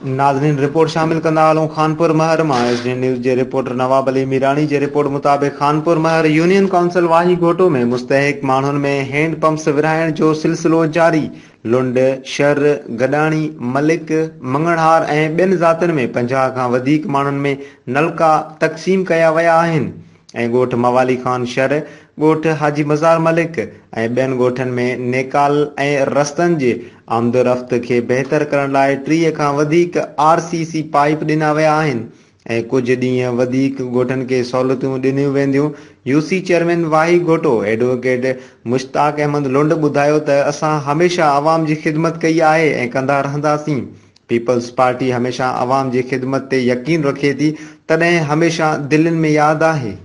ناظرين رپورٽ شامل ڪندا هلون خانپور مهر مان ايس ڊي نيوز جي رپورٽر نواب علي ميراڻي جي رپورٽ مطابق خانپور مهر يونين ڪائونسل واهي گهوٽو ۾ مستحق ماڻهن ۾ هينڊ پمپس ورهائڻ جو سلسلو جاري لنڊ، شر، گڏاڻي، ملڪ، مڱڻهار ۽ ٻين ذاتين ۾ 50 کان وڌيڪ ماڻهن ۾ نلڪا تقسيم ڪيا ويا آهن ۽ ڳوٺ موالي خان شر، ڳوٺ حاجي مزار ملڪ ۽ ٻين ڳوٺن ۾ نيڪال ۽ رستن جي آمدورفت کي بهتر ڪرڻ لاء 30 کان وڌيڪ آر سي سي پائيپ ڏنا ويا آهن ۽ ڪجهه ڏينهن وڌيڪ ڳوٺن کي سهولتون ڏنيون وينديون U C chairman Wahi Ghoto advocate Mushtaq Ahmed Lund ٻڌايو ته اسان هميشه عوام جي خدمت ڪئي آهي ۽ ڪندا رهنداسين پيپلز پارٽي هميشه عوام جي خدمت تي يقين رکي ٿي تڏهن هميشه دلين ۾ ياد آهي.